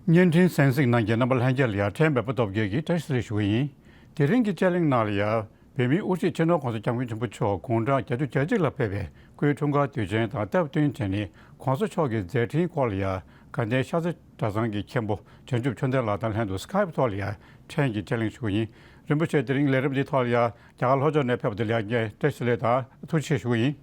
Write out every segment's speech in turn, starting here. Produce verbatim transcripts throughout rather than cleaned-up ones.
བརྙན་འཕྲིན་གསན་གཟིགས་གནང་མཁན་རྣམ་པ་ལྷན་རྒྱས་ལ་ཡང་ཕྲན་བལ་པོ་སྟོབས་རྒྱལ་གྱིས་བཀྲ་ཤིས་བདེ་ལེགས་ཞུ་གི་ཡིན། དེ་རིང་གི་དཔྱད་གླེང་ནང་ལ་ཡང་བོད་མིའི་དབུ་ཁྲིད་སྤྱི་ནོར་༸གོང་ས་༸སྐྱབས་མགོན་ཆེན་པོ་མཆོག་དགུང་གྲངས་བརྒྱད་ཅུ་གྱ་གཅིག་ལ་ཕེབས་པའི་སྐུའི་འཁྲུངས་སྐར་དུས་ཆེན་དང་སྟབས་བསྟུན་བྱས་ནས་༸གོང་ས་མཆོག་གི་མཛད་འཕྲིན་སྐོར་ལ་ཡང་དགའ་ལྡན་ཤར་རྩེ་གྲྭ་ཚང་གི་མཁན་པོ་བྱང་ཆུབ་ཆོས་ལྡན་ལགས་དང་ལྷན་དུ་སི་ཁའེབ་ཐོག་ལ་ཡང་ཕྲན་གྱིས་དཔྱད་གླེང་ཞུ་གི་ཡིན། རིན་པོ་ཆེ་དེ་རིང་ལས་རིམ་འདིའི་ཐོག་ལ་ཡང་རྒྱ་གར་ལྷོ་ཕྱོགས་ནས་ཕེབས་པ་དེ་ལ་ཡང་བཀྲ་ཤིས་བདེ་ལེགས་དང་ཐུགས་རྗེ་ཆེ་ཞུ་གི་ཡིན།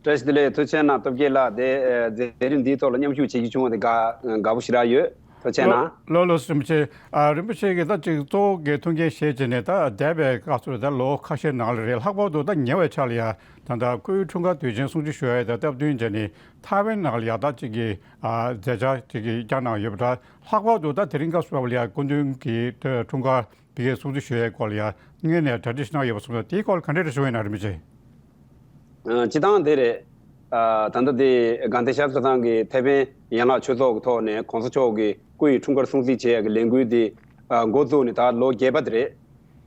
བཀྲ་ཤིས་བདེ་ལེགས། ཐུགས་རྗེ་གནང་སྟོབས་རྒྱལ་ལགས། དེ་ཨ་མཛད་རིམ་འདིའི་ཐོག་ལ་མཉམ་ཞུགས་བྱེད་རྒྱུ་བྱུང་བ་དེ་དགའ་དགའ་པོ་ཞེ་དྲག་ཡོད། ཐུགས་རྗེ་གནང་། ལགས་ལགས་རིན་པོ་ཆེ། ཨ་རིན་པོ་ཆེ་གིས་ད་ཅིག་གཙོ་བོ་གི་ཐུགས་འགན་བཞེས་བྱས་ནས་ད་འདས་པའི་སྐབས་སུ་ད་ལོ་ཁ་ཤས་ནང་ལ་རེད། ལྷག་པར་དུ་ད་ཉེ་བའི་ཆར་ལ་ཡ་ད་ད་སྐུའི་འཁྲུངས་སྐར་དུས་ཆེན་སྲུང་བརྩི་ཞུ་ཡ་ད་སྟབས་བསྟུན་བྱས་ནས་ཐའེ་ཝན་ནང་ལ་ཡ་ད་ཅིག་གི་ཨ་མཛད་འཆར་ཅིག་གི་བསྐྱངས་གནང་ཡོད་པ་འདྲ། ལྷག་པར་དུ་ད་དེ་རིང་སྐབས་སུ་བབས་ལ་ཡ་སྐུ་མདུན་གྱི་འཁྲུངས་སྐར་དེ་གའི་སྲུང་བརྩི་ཞུ་ཡའི་སྐོར་ལ་ཡ་སྔོན་ནས་གྲ་སྒྲིག་གནང་ཡོད་པ་སོང་ཙང་དེའི་སྐོར་ལ་ག་འདྲ་རེ་ཞུ་ཡོད་ན་རིན་པོ་ཆེ། ཨ་སྤྱི་བཏང་དེ་རེད། ཨ་ད་ལྟ་དེ་དགའ་ལྡན་ཤར་རྩེ་གྲྭ་ཚང་གི་ཐའེ་ཝན་ཡན་ལག་ཆོས་ཚོགས་ཀྱི་ཐོག་ནས་༸གོང་ས་མཆོག་གི་སྐུ་ཡི་འཁྲུངས་སྐར་སྲུང་བརྩི་བྱེད་ཡག་གི་ལས་འགུལ་དེ་ཨ་འགོ་བཙུགས་ནས་ད་ལོ་བརྒྱད་པ་དེ་རེད།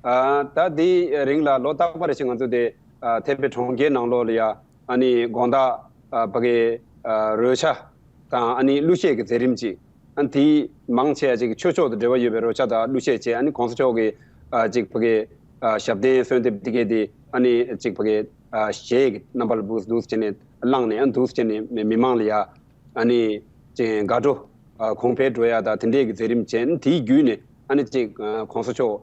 ཨ་ད་དེའི་རིང་ལ་ལོ་རྟག་པར་ཞིག་ང་ཚོ་དེ་ཨ་ཐའེ་པེ་གྲོང་ཁྱེར་ནང་ལོགས་ལ་ཡ་ཨ་ནི་དགོང་དག་ཨ་ཕ་གི་ཨ་རོལ་ཆ་དང་ཨ་ནི་གླུ་གཞས་ཀྱི་མཛད་རིམ་ཅིག་ཨ་ནི་དེའི་མང་ཆེ་བ་ཅིག་ཆོས་ཕྱོགས་དང་འབྲེལ་བ་ཡོད་པའི་རོལ་ཆ་དང་གླུ་གཞས་བཅས། ཨ་ནི་༸གོང་ས་མཆོག་གི་ཨ་ཅིག་ཕ་གི་ཨ་ཞབས་བརྟན་གསོལ་འདེབས་འདི་གས་དེ་ཨ་ནི་ཅིག་ཕ་གི་ཨ་གཞས་ཀྱི་རྣམ་པ་ལ་འདུག་འདུག་བྱས་ནས་བླངས་ནས། ཨ་འདུག་བྱས་ནས་མི་མི་མང་ལ་ཡ་ཨ་ནི་ཅིག་དགའ་སྤྲོ་ཨ་གོང་འཕེལ་འགྲོ་ཡ་དང་དེ་འདྲས་ཀྱི་མཛད་རིམ་བྱས། ཨ་ནི་དེའི་བརྒྱུད་ནས་ཨ་ནི་ཅིག་ཨ་༸གོང་ས་མཆོག་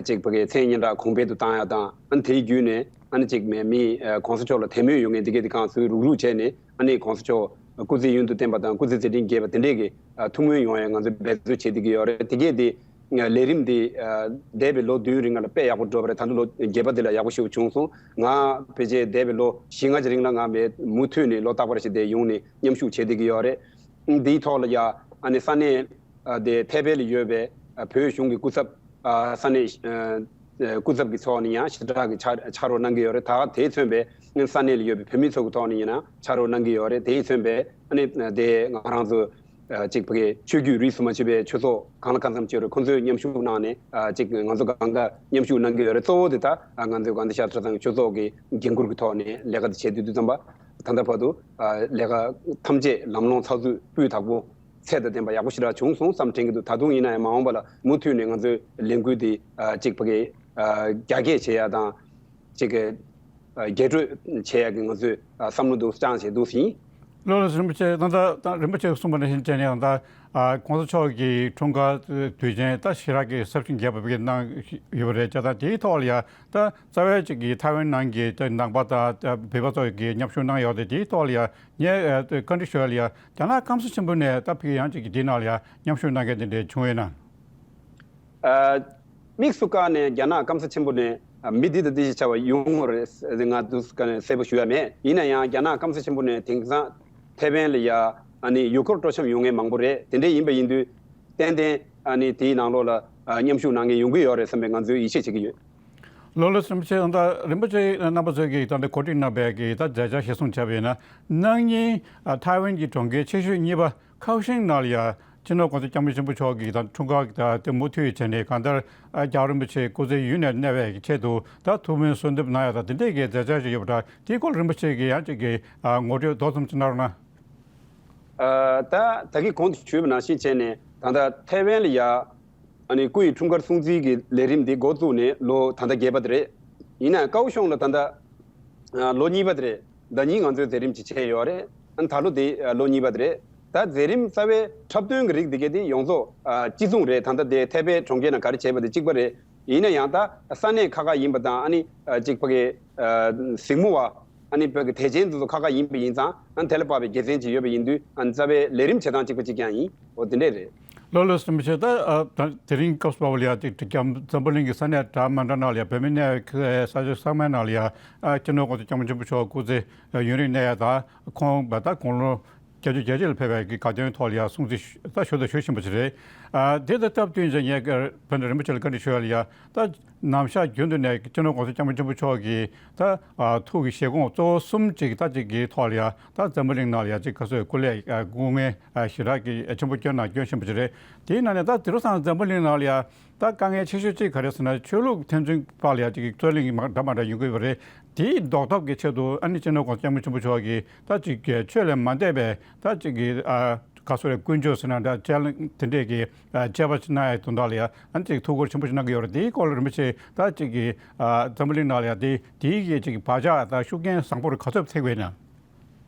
ཅིག་ཕ་གི་མཚན་སྙན་གྲགས་གོང་འཕེལ་དུ་བཏང་ཡ་དང་། ཨ་ནི་དེའི་བརྒྱུད་ནས་ཨ་ནི་ཅིག་མི་༸གོང་ས་མཆོག་ལ་དད་མོས་ཡོད་མཁན་འདི་གས་དེ་གང་ཚུར་རུག་རུག་བྱས་ནས། ཨ་ནི་༸གོང་ས་མཆོག་སྐུ་ཚེ་ཡུན་དུ་བརྟན་པ་དང་སྐུ་ཚེ་མཛད་འཕྲིན་རྒྱས་པ་དེ་འདྲས་ཀྱི་ཨ་ཐུགས་སྨོན་ཡོང་ཡ་ང་ཚོས་འབད་རྩོལ་བྱེད་བསྡད་ཀྱི་ཡོད་རེད། དེ་གས་དེ་ལས་རིམ་འདི་ཨ་འདས་པའི་ལོ་བདུན་རིང་ལ་དཔེ་ཡག་པོ་འགྲོ་བ་རེད། ད་ལྟ་ལོ་བརྒྱད་པ་འདི་ལ་ཡག་པོ་ཞེ་པོ་བྱུང་སོང་། ང་ཕལ་ཆེར་འདས་པའི་ལོ་བཞི་ལྔ་གི་རིང་ལ་ང་མུ་མཐུད་ནས་ལོ་རྟག་པར་ཞིག་དེ་ཡོང་ནས་མཉམ་ཞུགས་བྱེད་བསྡད་ཀྱི་ཡོད་རེད། འདིའི་ཐོག་ལ་ཡ་ཨ་ནི་ས་གནས་ཨ་དེ་ཐའེ་པེ་ལ་ཡོད་པའི་ཨ་བོད་གཞུང་གི་སྐུ་ཚབ་ཨ་ས་གནས་ཨ་སྐུ་ཚབ་ཀྱི་ཚོགས་ནས་ཡང་ཞེ་དྲག་གི་ཕྱག་ཕྱག་རོགས་གནང་གི་ཡོད་རེད། ད་དེས་མཚོན་པའི་ས་གནས་ལ་ཡོད་པའི་བོད་མི་ཚོ་གི་ཐོག་ནས་ཡིན་ན་ཕྱག་རོགས་གནང་གི་ཡོད་རེད། དེས་མཚོན་པའི་ཨ་ནི་དེ་ང་རང་ཚོ་ཨ་ཅིག་ཕ་གི་ཆོས་བརྒྱུད་རིས་སུ་མ་ཆད་པའི་ཆོས་ཚོགས་གང་ལ་གང་འཚམ་ཅིག་ཡོད་རེད། ཁོང་ཚོས་མཉམ་ཞུགས་གནང་ནས་ཨ་ཅིག་ང་ཚོ་གང་ག་མཉམ་ཞུགས་གནང་གི་ཡོད་རེད། གཙོ་བོ་དེ་ད་ཨ་ང་ཚོའི་དགའ་ལྡན་ཤར་རྩེ་གྲྭ་ཚང་གི་ཆོས་ཚོགས་ཀྱི་འགན་འཁུར་གྱི་ཐོག་ནས་ལས་ཀ་དེ་བྱེད་དུས་དུས་ཙམ་པ། ད་ལྟ་བར་དུ་ཨ་ལས་ཀ་ཐམས་ཅད་ལམ་ལྷོང་ཚགས་ཚུད་སྤུས་དག་པོ་ཚད་དང་ལྡན་པ་ཡག་པོ་ཞེ་དྲག་བྱུང་སོང་བསམ་དྲན་གྱི་འདུག་ད་དུང་ཡིན་ན་ཡང་མ་འོངས་པ་ལ་མུ་མཐུད་ནས་ང་ཚོའི་ལས་འགུལ་འདི་ཨ་གཅིག་ཕ་གི་ཨ་རྒྱ་སྐྱེད་བྱེད་ཡ་དང་། གཅིག་གི་ཨ་རྒྱས་སྤྲོས་བྱེད་ཡ་གི་ང་ཚོས་ཨ་བསམ་བློ་འདུག་བཅངས་བྱས་འདུག་ཟིན། ལགས་ལགས་རིན་པོ་ཆེ། ད་ལྟ་ད་རིན་པོ་ཆེས་གསུངས་པ་ནང་བཞིན་བྱས་ནས་ད་ཨ་༸གོང་ས་མཆོག་གི་འཁྲུངས་སྐར་དུས་ཆེན་ད་ཞེ་དྲག་གི་ཟབ་ཞིང་རྒྱས་པ་བྱས་གནང་ཡོད་པ་རེད། བྱས་ཙང་དེའི་ཐོག་ལ་ཡ་ད་རྩ་བའི་གཅིག་གི་ཐའེ་ཝན་ནང་གི་ད་ནང་པ་དང་ད་བོད་པ་ཚོ་གི་མཉམ་ཞུགས་གནང་ཡོད་དེ། དེའི་ཐོག་ལ་ཡ་ངས་ཨ་བཀའ་འདྲི་ཞུ་ཡ་ལ་ཡ་རྒྱ་ནག་སྐམ་ས་ཆེན་པོ་ནས་ད་ཕ་གི་ཡང་གཅིག་གི་དེའི་ནང་ལ་ཡ་མཉམ་ཞུགས་གནང་མཁན་དེ་འདྲ་བྱུང་ཡོད་ན། ཨ་དམིགས་སུ་བཀར་ནས་རྒྱ་ནག་སྐམ་ས་ཆེན་པོ་ནས་ཨ་མི་འདི་དང་འདི་ཞེས་བྱ་བ་ཡོང་ངོ་རེད་ཟེར་ང་འདུག་ག་ནས་གསལ་པོ་ཞུ་ཡ་མེད། ཡིན་ན་ཡང་རྒྱ་ནག་སྐམ་ས་ཆེན་པོ་ནས་དེང་སང་ཐའེ་ཝན་ལ་ཡ་ཨ་ནི་ཡུལ་སྐོར་སྤྲོ་འཆམ་ཡོང་མཁན་མང་པོ་རེད། དེ་འདྲ་ཡིན་པ་ཡིན་དུས་ཏན་ཏན་ཨ་ནི་དེའི་ནང་ལོགས་ལ་ཨ་མཉམ་ཞུགས་གནང་མཁན་ཡོང་གི་ཡོད་རེད་བསམ་པའི་ང་ཚོས་ཡིད་ཆེས་བྱེད་ཀྱི་ཡོད། ལགས་ལགས་རིན་པོ་ཆེ། ད་རིན་པོ་ཆེ་རྣམ་པ་ཚོས་ཀྱིས་ད་ལྟ་གོ་སྒྲིག་གནང་བའི་གི་ད་མཛད་འཆར་གཞིར་བཟུང་བྱས་པ་ཡིན་ན། གནངས་ཉིན་ཨ་ཐའེ་ཝན་གྱི་གྲོང་ཁྱེར་ཆེ་ཤོས་གཉིས་པ་ཁའོ་ཤིང་ནང་ལ་ཡ་སྤྱི་ནོར་༸གོང་ས་༸སྐྱབས་མགོན་ཆེན་པོ་མཆོག་གི་ད་འཁྲུངས་སྐར་ད་དེ་མུ་མཐུད་བྱས་ནས་གང་ལྟར་ཨ་༸རྒྱལ་བ་རིན་པོ་ཆེ་སྐུ་ཚེ་ཡུན་ནས་གནས་པའི་གི་ཆེད་དུ་ད་ཐུགས་སྨོན་གསོལ་འདེབས་གནང་ཡ་ད་དེ་འདྲས་ཀྱི་མཛད་འཆར་ཞིག་ཡོད་པ་འདྲ། དེའི་སྐོར་རིན་པོ་ཆེ་གིས་ཡང་གཅིག་གི་ཨ་ངོ་སྤྲོད་མདོར་ཙམ་ཅིག་གནང་རོགས་གནང་། ཨ་ད་ད་གིན་གོང་དུ་ཞུས་པ་ནང་བཞིན་བྱས་ནས་ད་ལྟ་ཐའེ་ཝན་ལ་ཡ་ཨ་ནི་སྐུ་ཡི་འཁྲུངས་སྐར་སྲུང་བརྩི་གི་ལས་རིམ་འདི་འགོ་བཙུགས་ནས་ལོ་ད་ལྟ་བརྒྱད་པ་དེ་རེད། ཡིན་ན་ཀའོ་ཤོང་ལ་ད་ལྟ་ཨ་ལོ་གཉིས་པ་དེ་རེད། ཟླ་ཉིན་ང་ཚོས་མཛད་རིམ་ཅིག་བྱས་ཡོད་རེད། ཨ་ནི་ད་ལོ་དེ་ཨ་ལོ་གཉིས་པ་དེ་རེད། ད་མཛད་རིམ་རྩ་བའི་འཁྲབ་སྟོན་གྱི་རིགས་འདི་གས་དེ་ཡོངས་རྫོགས་ཨ་གཅིག་མཚུངས་རེད། ད་ལྟ་དེ་ཐའེ་པེ་གྲོང་ཁྱེར་ནང་ག་རེ་བྱས་པ་དེ་གཅིག་པ་རེད། ཡིན་ན་ཡང་ད་ས་གནས་ཁག་ཁག་ཡིན་པ་དང་། ཨ་ནི་ཨ་གཅིག་ཕ་གི་ཨ་གཟིགས་མོ་བ། ཨ་ནི་བོད་ཀྱི་དད་ཅན་དེ་ཚོ་ཁག་ཁག་ཡིན་པ་ཡིན་ཙང་། ཨ་ནི་དེ་ལ་དཔག་པའི་དགེ་མཚན་ཅིག་ཡོད་པ་ཡིན་དུས། ཨ་ནི་རྩ་བའི་ལས་རིམ་བྱེད་སྟངས་གཅིག་པ་གཅིག་རྐྱང་ཡིན། འོ་དེ་འདྲས་རེད། ལགས་ལགས་རིན་པོ་ཆེ། ད་ཨ་ད་དེ་རིང་སྐབས་སུ་བབས་པ་ལ་ཡ་དེ་འཛམ་བུ་གླིང་གི་ས་གནས་འདྲ་མ་འདྲ་ནང་ལ་ཡ་བོད་མི་གནས་ས་ཆ་ཚང་མའི་ནང་ལ་ཡ་ཨ་སྤྱི་ནོར་༸གོང་ས་༸སྐྱབས་མགོན་ཆེན་པོ་མཆོག་སྐུ་ཚེ་ཡུན་རིང་གནས་ཡ་དང་། ཁོང་ད་དགུང་ལོ་བརྒྱད་ཅུ་གྱ་གཅིག་ལ་ཕེབས་པའི་གི་དགའ་སྟོན་ཐོག་ལ་ཡ་སྲུང་བརྩི་ཞུ་ད་ཞུ་དང་ཞུ་བཞིན་པ་ཞིག་རེད། ཨ་དེ་དང་སྟབས་བསྟུན་བྱས་ངས་བོད་ནས་རིན་པོ་ཆེ་ལ་བཀའ་འདྲི་ཞུ་ཡ་ལ་ཡ། ད་ནམ་ཞག་རྒྱུན་དུ་ནས་སྤྱི་ནོར་༸གོང་ས་༸སྐྱབས་མགོན་ཆེན་པོ་མཆོག་གི་ད་ཨ་ཐུགས་ཀྱི་བཞེད་དགོངས་གཙོ་བོ་གསུམ་ཅིག་ད་ཅིག་གི་ཐོག་ལ་ཡ་ད་འཛམ་བུ་གླིང་ནང་ལ་ཡ་ཅིག་ག་ཚོད་སྐུ་ལས་ཨ་སྐུ་ངལ་ཨ་ཞེ་དྲག་གི་ཆེན་པོ་བསྐྱོན་ན་བསྐྱོན་བཞིན་པ་ཅིག་རེད། དེའི་ནང་ནས་ད་དེང་སང་འཛམ་བུ་གླིང་ནང་ལ་ཡ་ད་དཀའ་ངལ་ཆེ་ཤོས་གཅིག་ག་རེ་ཟེར་ན། ཆོས་ལུགས་ཕན་ཚུན་བར་ལ་ཡ་ཅིག་གི་རྩོད་གླེང་མ་འདྲ་མ་འདྲ་ཡོང་གི་ཡོད་པ་རེད། དེའི་ཟློག་ཐབས་ཀྱི་ཆེད་དུ་ཨ་ནི་སྤྱི་ནོར་༸གོང་ས་༸སྐྱབས་མགོན་ཆེན་པོ་མཆོག་གིས་ད་ཅིག་གི་ཆོས་ལས་མ་འདས་པའི་ད་ཅིག་གི་ཨ་ ག་སོ་རེ་ཀུན་སྤྱོད་ཟེར་ན་འདྲ་དཔྱད་གླེང་དེ་འདྲས་ཀྱི་ཨ་དཔྱད་པ་གནང་ཡ་དོན་དག་ལ་ཡ་ཨ་ནི་ཅིག་ཐུགས་ཁུར་ཆེན་པོ་ཞིག་གནང་གི་ཡོད་རེད། དེའི་སྐོར་ལ་རིན་པོ་ཆེ་ད་ཅིག་གི་ཨ་འཛམ་བུ་གླིང་ནང་ལ་ཡ་དེ་དེའི་གི་ཅིག་བག་ཆགས་དང་ཤུགས་རྐྱེན་བཟང་པོ་རུ་ག་ཚོད་ཐེབས་ཡོད་ན།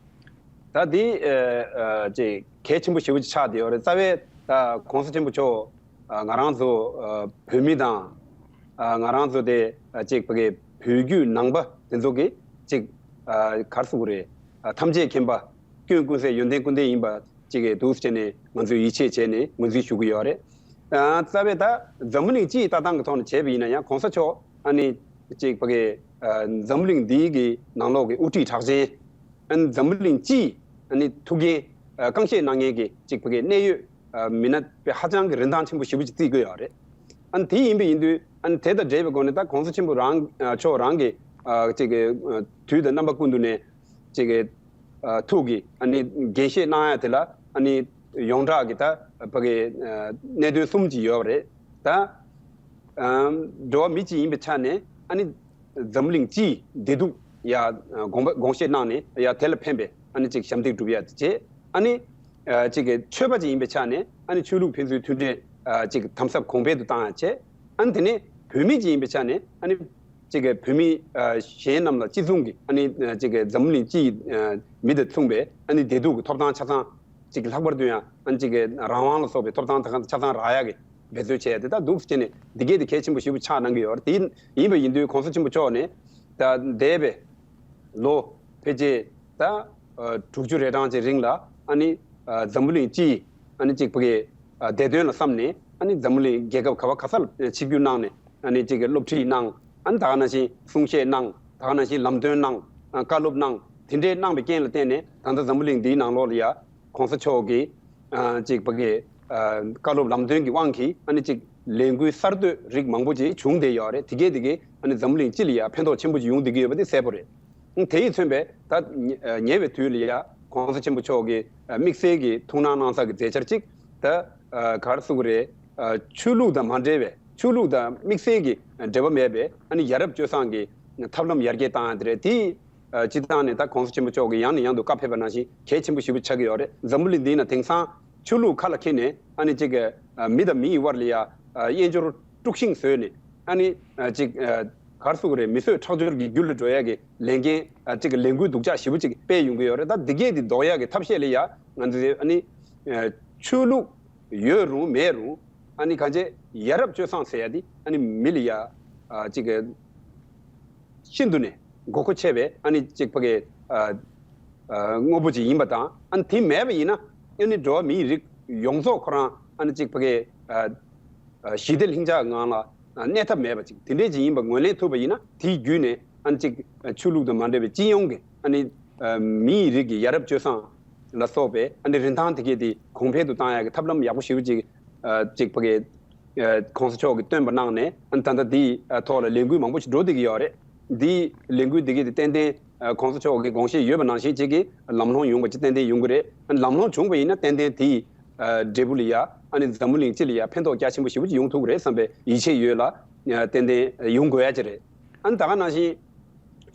ད་དེ་ཨ་ཨ་ཅིག་གལ་ཆེན་པོ་ཞེ་པོ་ཅིག་ཆགས་བསྡད་ཡོད་རེད། རྩ་བའི་ད་གོང་ས་ཆེན་པོ་མཆོག་ཨ་ང་རང་ཚོ་ཨ་བོད་མི་དང་ཨ་ང་རང་ཚོ་དེ་ཨ་ཅིག་ཕ་གི་བོད་བརྒྱུད་ནང་པ་དེ་ཚོ་གི་ཅིག་ཨ་ག་རེ་ཟེར་དགོས་རེད། ཨ་ཐམས་ཅད་མཁྱེན་པ་སྐྱོན་ཀུན་ཟད་ཡོན་ཏན་ཀུན་ལྡན་ཡིན་པ་ཅིག་གི་འདུག་སེ་བྱས་ནས་ང་ཚོས་ཡིད་ཆེས་བྱས་ནས་ངོས་འཛིན་ཞུ་གི་ཡོད་རེད། ཨ་རྩ་བའི་ད་འཛམ་བུ་གླིང་སྤྱིའི་ལྟ་སྟངས་ཀྱི་ཐོག་ནས་བྱས་པ་ཡིན་ན་ཡང་གོང་ས་མཆོག་ཨ་ནི་ཅིག་ཕ་གི་ཨ་འཛམ་བུ་གླིང་འདིའི་གི་ནང་ལོགས་ཀྱི་དབུ་ཁྲིད་གྲགས་ཅན། ཨ་ནི་འཛམ་བུ་གླིང་སྤྱིའི་ཨ་ནི་ཐུགས་འགན་ཨ་རྐང་བཞེས་གནང་མཁན་གྱི་ཅིག་ཕ་གི་གནད་ཡོད་ཨ་མི་སྣ་དཔེ་ཧ་ཅང་གི་རིན་ཐང་ཆེན་པོ་ཞེ་པོ་ཅིག་བརྩི་དགོས་ཡོད་རེད། ཨ་ནི་དེ་ཡིན་པ་ཡིན་དུས་ཨ་ནི་དེ་དང་འབྲེལ་བའི་སྒོ་ནས་ད་གོང་ས་ཆེན་པོ་རང་ཨ་མཆོག་རང་གི་ཨ་ཅིག་གི་ཨ་དུས་དང་རྣམ་པ་ཀུན་ཏུ་ནས་ཅིག་གི་ཨ་ཐུགས་ཀྱི་ཨ་ནི་འགན་བཞེས་གནང་ཡ་དེ་ལ་ཨ་ནི་ཡོངས་གྲགས་ཀྱི་ད་ཕ་གི་ཨ་གནད་དོན་གསུམ་ཅིག་ཡོད་པ་རེད། ད་ཨ་འགྲོ་བ་མི་གཅིག་ཡིན་པའི་ཆ་ནས་ཨ་ནི་འཛམ་གླིང་སྤྱིའི་བདེ་སྡུག་ཡ་དགོངས་པ་དགོངས་བཞེས་གནང་ནས་ཡ་དེ་ལ་ཕན་པའི་ཨ་ནི་ཅིག་ཞབས་འདེགས་སྒྲུབ་ཡ་དེ་བྱས། ཨ་ནི་ཨ་ཅིག་གི་ཆོས་པ་ཅིག་ཡིན་པའི་ཆ་ནས་ཨ་ནི་ཆོས་ལུགས་ཕན་ཚུན་མཐུན་འབྲེལ་ཨ་ཅིག་དམ་ཟབ་གོང་འཕེལ་དུ་བཏང་ཡ་བྱས། ཨ་ནི་དེ་ནས་བོད་མི་ཅིག་ཡིན་པའི་ཆ་ནས་ཨ་ནི་ཅིག་གི་བོད་མི་ཨ་གཞན་རྣམས་ལ་གཅིག་མཚུངས་ཀྱི་ཨ་ནི་ཨ་ཅིག་གི་འཛམ་གླིང་སྤྱིའི་ཨ་མི་དང་མཚུངས་པའི་ཨ་ནི་བདེ་སྡུག་གི་ཐོབ་ཐང་ཆ་ཚང་ཅིག་ལྷག་པར་དུ་ཡང་ཨ་ནི་ཅིག་གི་རང་དབང་ལ་སོགས་པའི་ཐོབ་ཐང་དེ་ག་ཆ་ཚང་རག་ཡ་གི་འབད་རྩོལ་བྱས་ཏེ་ད་འདུག་སེ་བྱས་ནས་འདི་གས་དེ་གལ་ཆེན་པོ་ཞེ་པོ་ཆགས་གནང་གི་ཡོད་རེད། དེ་ཡིན་པ་ཡིན་དུས་གོང་ས་ཆེན་པོ་མཆོག་ནས་ད་འདས་པའི་ལོ་ཕལ་ཆེར་ད་ཨ་དྲུག་ཅུ་རེ་གྲངས་ཀྱི་རིང་ལ་ཨ་ནི་ཨ་འཛམ་བུ་གླིང་སྤྱིའི་ཨ་ནི་གཅིག་ཕ་གི་ཨ་བདེ་དོན་ལ་བསམ་ནས་ཨ་ནི་འཛམ་བུ་གླིང་རྒྱལ་ཁབ་ག་བ་ག་ས་ལ་ཆིབས་བསྒྱུར་གནང་ནས་ཨ་ནི་གཅིག་གི་སློབ་ཁྲིད་གནང་། ཨ་ནི་ད་ག་ནང་བཞིན་གསུང་བཤད་གནང་། ད་ག་ནང་བཞིན་ལམ་སྟོན་གནང་། ཨ་བཀའ་སློབ་གནང་། དེ་འདྲའི་གནང་བའི་རྐྱེན་ལ་བརྟེན་ནས་ད་ལྟ་འཛམ་བུ་གླིང་འདིའི་ནང་ལོགས་ལ་ཡ་གོང་ས་མཆོག་གི་ཨ་ཅིག་ཕ་གི་ཨ་བཀའ་སློབ་ལམ་སྟོན་གྱི་དབང་གིས་ཨ་ནི་ཅིག་ལས་འགུལ་གསར་གཏོད་རིགས་མང་པོ་ཅིག་བྱུང་བསྡད་ཡོད་རེད། དེ་གས་དེ་གས་ཨ་ནི་འཛམ་བུ་གླིང་སྤྱི་ལ་ཡ་ཕན་ཐོགས་ཆེན་པོ་ཅིག་ཡོང་བསྡད་ཀྱི་ཡོད་པ་དེ་གསལ་པོ་རེད། དེ་ཡིས་མཚོན་པའི་ད་ཉེ་ཉེ་བའི་དུས་ལ་ཡ་གོང་ས་ཆེན་པོ་མཆོག་གིས་དམིགས་བསལ་གྱི་ཐུགས་སྣང་གནང་ས་གི་མཛད་འཆར་གཅིག་ད་ག་རེ་ཟེར་དགོས་རེད། ཆོས་ལུགས་དང་མ་འབྲེལ་བའི་ཆོས་ལུགས་དང་དམིགས་བསལ་གྱི་འབྲེལ་བ་མེད་པའི་ཨ་ནི་ཡ་རབས་སྤྱོད་བཟང་གི་ཐབས་ལམ་ཡར་རྒྱས་བཏང་ཡ་དེ་རེད། དེ་སྤྱི་བཏང་ནས་ད་གོང་ས་ཆེན་པོ་མཆོག་གིས་ཡང་ནས་ཡང་དུ་བཀའ་ཕེབས་པ་ནང་བཞིན་གལ་ཆེན་པོ་ཞེ་པོ་ཆགས་ཀྱི་ཡོད་རེད། འཛམ་བུ་གླིང་འདིའི་ནང་དེང་སང་ཆོས་ལུགས་ཁ་ལ་འཁྱེར་ནས་ཨ་ནི་གཅིག་གི་མི་དང་མི་ཡི་དབར་ལ་ཡ་དབྱེན་སྦྱོར་དཀྲུག་ཤིང་བཟོས་ནས་ཨ་ནི་གཅིག་ག་རེ་ཟེར་དགོས་རེད། མི་གསོད་ཁྲག་སྦྱོར་གྱི་རྒྱུ་ལ་འགྲོ་ཡ་གི་ལས་འགན་ཨ་གཅིག་གི་ལས་འགུལ་སྡུག་ཅག་ཞེ་པོ་ཅིག་སྤེལ་ཡོང་གི་ཡོད་རེད། ད་འདི་གས་འདི་ཟློག་ཡ་གི་ཐབས་ཤེས་ལ་ཡ་ང་ཚོས་ཨ་ནི་ཆོས་ལུགས་ཡོད་རུང་མེད་རུང་ཨ་ནི་གང་ཅི་ཡ་རབས་སྤྱོད་བཟང་ཟེར་ཡ་འདི་ཨ་ནི་མི་ལ་ཡ་ཨ་གཅིག་གི་ཤིན་ཏུ་ནས་དགོས་མཁོ་ཆེ་བའི་ཨ་ནི་གཅིག་ཕ་གི་ཨ་ཨ་དངོས་པོ་ཅིག་ཡིན་པ་དང་། ཨ་ནི་དེ་མེད་པ་ཡིན་ན་ཨ་ནི་འགྲོ་བ་མིའི་རིགས་ཡོངས་རྫོགས་ཁོ་རང་ཨ་ནི་གཅིག་ཕ་གི་ཨ་ཨ་ཞི་བདེ་ལྷིང་འཇགས་ངང་ལ་གནས་ཐབས་མེད་པ་ཅིག་དེ་འདྲས་ཅིག་ཡིན་པ་ངོས་ལེན་ཐུབ་པ་ཡིན་ན། དེའི་བརྒྱུད་ནས་ཨ་ནི་གཅིག་ཆོས་ལུགས་དང་མ་འབྲེལ་བའི་སྤྱི་ཡོངས་ཀྱི་ཨ་ནི་ཨ་མིའི་རིགས་ཀྱི་ཡ་རབས་སྤྱོད་བཟང་ལ་སོགས་པའི་ཨ་ནི་རིན་ཐང་དེ་གས་དེ་གོང་འཕེལ་དུ་བཏང་ཡག་གི་ཐབས་ལམ་ཡག་པོ་ཞེ་པོ་ཅིག་ཨ་གཅིག་ཕ་གི་ཨ་གོང་ས་མཆོག་གིས་སྟོན་པ་གནང་ནས་ཨ་ནི་ད་ལྟ་དེའི་ཨ་ཐོག་ལ་ལས་འགུལ་མང་པོ་ཞིག་འགྲོ་བསྡད་ཀྱི་ཡོད་རེད། དེའི་ལས་འགུལ་དེ་གས་དེ་ཏན་ཏན་ཨ་གོང་ས་མཆོག་གིས་དགོངས་བཞེས་ཡོད་པ་ནང་བཞིན་ཅིག་གི་ལམ་ལྷོང་ཡོང་བ་ཅིག་ཏན་ཏན་ཡོང་གི་རེད། ཨ་ནི་ལམ་ལྷོང་བྱུང་བ་ཡིན་ན་ཏན་ཏན་དེའི་ཨ་འབྲས་བུ་ལ་ཡ་ཨ་ནི་འཛམ་བུ་གླིང་སྤྱི་ལ་ཡ་ཕན་ཐོགས་རྒྱ་ཆེན་པོ་ཞེ་པོ་ཅིག་ཡོང་ཐུབ་ཀྱི་རེད་བསམ་པའི་ཡིད་ཆེས་ཡོད་ལ། ཨ་ཏན་ཏན་ཡོང་དགོས་ཡ་ཅིག་རེད། ཨ་ནི་ད་ག་ནང་བཞིན་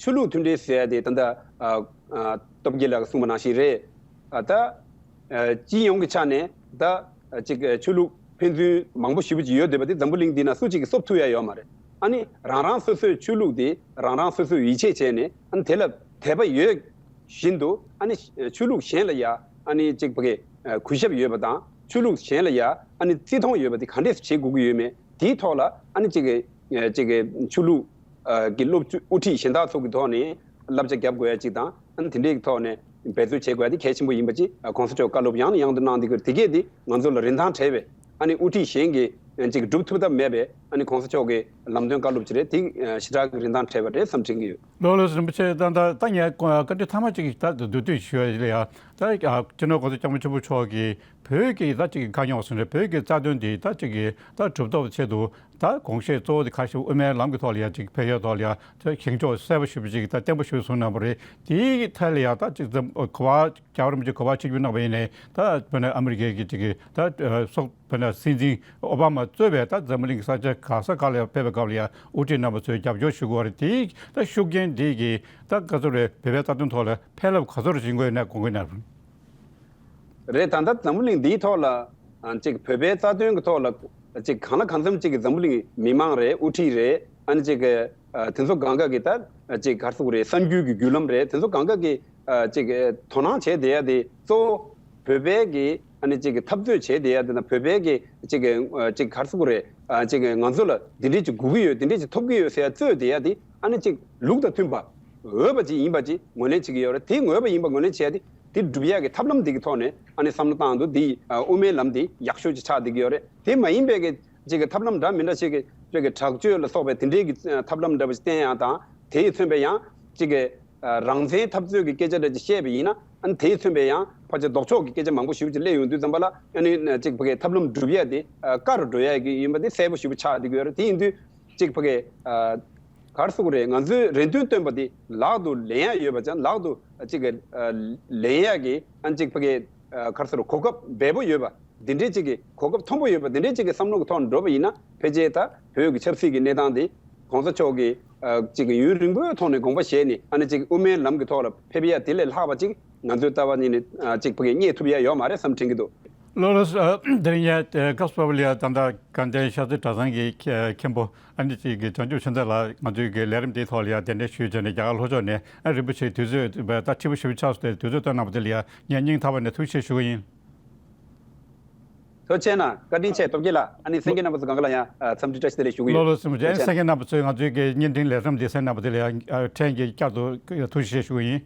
ཆོས་ལུགས་མཐུན་འབྲེལ་ཟེར་ཡ་དེ་ད་ལྟ་ཨ་ཨ་སྟོབས་རྒྱལ་ལགས་ཀྱིས་གསུངས་པ་ནང་བཞིན་རེད། ཨ་ད་ཨ་སྤྱི་ཡོངས་ཀྱི་ཆ་ནས་ད་ཨ་གཅིག་ཨ་ཆོས་ལུགས་ཕན་ཚུན་མང་པོ་ཞེ་པོ་ཅིག་ཡོད་འདོད་པ་དེ་འཛམ་བུ་གླིང་འདི་ན་སུ་གཅིག་གིས་གསོབ་ཐུབ་ཡ་ཡོད་མ་རེད། ཨ་ནི་རང་རང་སོ་སོའི་ཆོས་ལུགས་དེ་རང་རང་སོ་སོས་ཡིད་ཆེས་བྱས་ནས་ཨ་ནི་དེ་ལ་དད་པ་ཡོད་བཞིན་དུ་ཨ་ནི་ཆོས་ལུགས་གཞན་ལ་ཡ་ཨ་ནི་གཅིག་ཕ་གི་ཨ་གུས་ཞབས་ཡོད་པ་དང་ཆོས་ལུགས་གཞན་ལ་ཡ་ཨ་ནི་བརྩི་མཐོང་ཡོད་པ་དེ་ག་འདྲས་སེ་བྱེད་དགོས་ཀྱི་ཡོད་མེད་དེའི་ཐོག་ལ་ཨ་ནི་གཅིག་གི་ཨ་གཅིག་གི་ཆོས་ལུགས་ཨ་གི་སློབ་ཕྲུག་དབུ་ཁྲིད་གཞན་དག་ཚོ་གི་ཐོག་ནས་བསླབ་བྱ་རྒྱབ་དགོས་ཡ་གཅིག་དང་། ཨ་ནི་དེ་འདྲའི་ཐོག་ནས་འབད་རྩོལ་བྱེད་དགོས་ཡ་དེ་གལ་ཆེན་པོ་ཡིན་པ་ཅིག་ཨ་གོང་ས་མཆོག་བཀའ་སློབ་ཡང་ནས་ཡང་དུ་གནང་བསྡད་ཀྱི་ཡོད་རེད། དེ་གས་དེ་ང་ཚོ་ལ་རིན་ཐང་བྲལ་བའི་ཨ་ནི་དབུ་ཁྲིད་གཞན་གྱིས་ཨ་ཅིག་སྒྲུབ་ཐུབ་ཐབས་མེད་པའི་ཨ་ནི་གོང་ས་མཆོག་གི་ལམ་སྟོན་བཀའ་སློབ་ཅིག་རེད། དེ་ཨ་ཞེ་དྲག་གི་རིན་ཐང་བྲལ་བ་རེད་བསམ་དྲན་གྱི་ཡོད། ལགས་ལགས་སོ། རིན་པོ་ཆེ་ད་ད་ད་ངས་བཀའ་འདྲི་མཐའ་མ་གཅིག་ད་བསྡུས་བསྡུས་ཞུ་ཡ་ལ་ཡ། ད་ཨ་སྤྱི་ནོར་གོང་ས་སྐྱབས་མགོན་ཆེན་པོ་མཆོག་གིས་བོད་ཀྱི་ད་ཅིག་གི་དཀའ་རྙོག་ཟེར་ན་བོད་ཀྱི་རྩ་དོན་འདི་ད་ཅིག་གི་ད་གྲུབ་ཐོབ་ཆེད་དུ་ད་དགོངས་བཞེས་གཙོ་བོ་དེ་ཁ་ཤས་དབུ་མའི་ལམ་གྱི་ཐོག་ལ་ཡ་ཅིག་ཕེབས་ཡ་ཐོག་ལ་ཡ་ད་བཞེངས་ཕྱོགས་གསལ་པོ་ཞེ་པོ་ཅིག་ད་བརྟན་པོ་ཞེ་པོ་བཟུང་གནང་བ་རེད། དེའི་ཐད་ལ་ཡ་ད་ཅིག་འཛམ་གོ་བ་རྒྱལ་བ་རིན་པོ་ཆེ་གོ་བ་ཆིབས་བསྒྱུར་གནང་བ་ཡིན་ནའི་ད་དཔེར་ན་ཨ་མི་རི་ཀའི་གི་ཅིག་གི་ད་ཨ་སོག་དཔེར་ན་སྲིད་འཛིན་ཨོ་བྷ་མ་གཙོས་པའི་ད་འཛམ་གླིང་གི་ས་ཆ་ག་ས་ག་ལ་ཡ་ཕེབས་པའི་སྐབས་ལ་ཡ་དབུ་ཁྲིད་རྣམ་པ་ཚོས་རྒྱབ་སྐྱོར་ཞུ་དགོས་པ་རེད། དེའི་ད་ཤུགས་རྐྱེན་འདི་གིས་ད་ག་ཚོད་རེད། བོད་པའི་རྩ་དོན་ཐོག་ལ་ཕན་རླབས་ག་ཚོད་རེ་བྱིན་དགོས་ཡོད་ན་དགོངས་ཀྱི་ན། རེད། ད་ལྟ་འཛམ་བུ་གླིང་འདིའི་ཐོག་ལ་ཨ་ཅིག་བོད་པའི་རྩ་དོན་གྱི་ཐོག་ལ་ཅིག་གང་ལ་གང་འཚམ་ཅིག་གི་འཛམ་བུ་གླིང་མི་མང་རེད། དབུ་ཁྲིད་རེད། ཨ་ནི་ཅིག་གི་ཨ་དེ་ཚོ་གང་ག་གི་ད་ཅིག་ག་རེ་ཟེར་དགོས་རེད། གསར་འགྱུར་གྱི་བརྒྱུད་ལམ་རེད། དེ་ཚོ་གང་ག་གི་ཨ་ཅིག་གི་དོ་སྣང་བྱས་བསྡད་ཡ་དེ་གཙོ་བོ་བོད་པའི་གི་ཨ་ནི་ཅིག་གི་འཐབ་རྩོད་བྱས་བསྡད་ཡ་དེ་དང་། བོད་པའི་གི་ཅིག་གི་ཨ་ཅིག་ག་རེ་ཟེར་དགོས་རེད། ཨ་ཅིག་གི་ང་ཚོ་ལ་འདི་འདྲས་ཅིག་དགོས་ཀྱི་ཡོད། འདི་འདྲས་ཅིག་ཐོབ་ཀྱི་ཡོད་ཟེར་ཡ་རྩོད་བསྡད་ཡ་དེ་ཨ་ནི་ཅིག་ལུགས་དང་མཐུན་པ་འོས་པ་ཅིག་ཡིན་པ་ཅིག་ངོས་ལེན་བྱེད་ཀྱི་ཡོད་རེད། དེ་ངོས་པ་ཡིན་པ་ངོས་ལེན་བྱས་ཏེ་དེ་སྒྲུབ་ཡག་གི་ཐབས་ལམ་འདི་གི་ཐོག་ནས་ཨ་ནི་བསམ་བློ་བཏང་དུས་འདི་ཨ་དབུ་མའི་ལམ་འདི་ཡག་ཤོས་ཅིག་ཆགས་བསྡད་ཀྱི་ཡོད་རེད། དེ་མ་ཡིན་པའི་གི་ཅིག་གི་ཐབས་ལམ་འདྲ་མི་འདྲ་ཞིག་གི་ཅིག་གི་དྲག་སྤྱོད་ལ་སོགས་པའི་དེ་འདྲའི་གི་ཨ་ཐབས་ལམ་འདྲ་བ་ཞིག་བསྟེན་ཡག་དང་། དེས་མཚོན་པའི་ཡང་ཅིག་གི་ཨ་རང་བཙན་འཐབ་རྩོད་ཀྱི་སྐད་ཆ་འདྲ་ཅིག་བཤད་པ་ཡིན་ན། ཨ་ནི་དེས་མཚོན་པའི་ཡང་ཕལ་ཆེར་ལྡོག་ཕྱོགས་ཀྱི་སྐད་ཆ་མང་པོ་ཞེ་པོ་ཅིག་སླེབས་ཡོང་དུས་ཙམ་པ་ལ། ཨ་ནི་ཅིག་ཕ་གི་ཐབས་ལམ་སྒྲུབ་ཡག་དེ་ཨ་བཀའ་རུ་འགྲོ་ཡག་གི་ཡིན་པ་དེ་གསལ་པོ་ཞེ་པོ་ཆགས་བསྡད་ཀྱི་ཡོད་རེད། དེ་ཡིན་དུས་ཅིག་ཕ་གི་ཨ་ག་རེ་ཟེར་དགོས་རེད། ང་ཚོའི་རེ་འདུན་བཏོན་པ་དེ་ལག་ཏུ་ལེན་ཡག་ཡོད་པ་ཅིག་ལག་ཏུ་ཅིག་གི་ཨ་ལེན་ཡག་གི་ཨ་ཅིག་ཕ་གི་ཨ་ག་རེ་ཟེར་དགོས་རེད། གོ་སྐབས་འབེལ་པོ་ཡོད་པ་འདི་འདྲའི་ཅིག་གི་གོ་སྐབས་མཐོན་པོ་ཡོད་པ་འདི་འདྲའི་ཅིག་གི་བསམ་བློ་གི་ཐོག་ནས་འགྲོ་བ་ཡིན་ན། ཕལ་ཆེར་ད་བོད་ཀྱི་ཆབ་སྲིད་ཀྱི་གནས་སྟངས་དེ་གོང་ས་མཆོག་གིས་ཨ་ཅིག་གི་ཡུན་རིང་པོའི་ཐོག་ནས་དགོངས་པ་བཞེས་ནས་ཨ་ནི་ཅིག་དབུ་མའི་ལམ་གྱི་ཐོག་ལ་ཕེབས་ཡ་དེ་ལས་ལྷག་པ་ཅིག་ང་ཚོའི་ལྟ་བ་ཉིད་ནས་ཨ་ཅིག་ཕ་གི་རྙེད་ཐུབ་ཡ་ཡོད་མ་རེད་བསམ་དྲན་གྱི་འདུག་ལགས་ལགས་སོ། དེ་རིང་ཡ་སྐབས་སུ་བབས་པ་ལ་ཡ་ད་ལྟ་དགའ་ལྡན་ཤར་རྩེ་གྲྭ་ཚང་གི་མཁན་པོ་ཨ་ནི་ཅིག་གི་བྱང་ཆུབ་ཆོས་མཛད་ལགས་ང་ཚོའི་གི་ལས་རིམ་དེའི་ཐོག་ལ་ཡ་གདན་འདྲེན་ཞུས་བྱས་ནས། རྒྱ་གར་ལྷོ་ཕྱོགས་ནས་ཨ་རིན་པོ་ཆེ་དུས་ཚོད་ད་ཕྲན་བུ་ཞེ་པོ་ཆགས་སོང་སྟེ་དུས་ཚོད་བཏོན་གནང་བ་དེ་ལ་ཡ་ངས་སྙིང་ཐག་པ་ནས་ཐུགས་རྗེ་ཆེ་ཞུ་གི་ཡིན། ཐུགས་རྗེ་ཆེ་གནང་། བཀའ་དྲིན་ཆེ་སྟོབས་རྒྱལ་ལགས། ཨ་ནི་གསན་མཁན་རྣམ་པ་ཚོ་གང་ག་ལ་ཡང་ཨ་འཚམས་འདྲི་བཀྲ་ཤིས་བདེ་ལེགས་ཞུ་གི་ཡོད། ལགས་ལགས་སོ། ཐུགས་རྗེ་ཆེ་གནང་། གསན་མཁན་རྣམ་པ་ཚོས་ང་ཚོའི་གི་བརྙན་འཕྲིན་ལས་རིམ་འདི་གསན་གནང་བ་དེ་ལ་ཡང་ཨ་ཕྲན་གྱིས་བསྐྱར་དུ་ཐུགས་རྗེ་ཆེ་ཞུ་གི་ཡིན།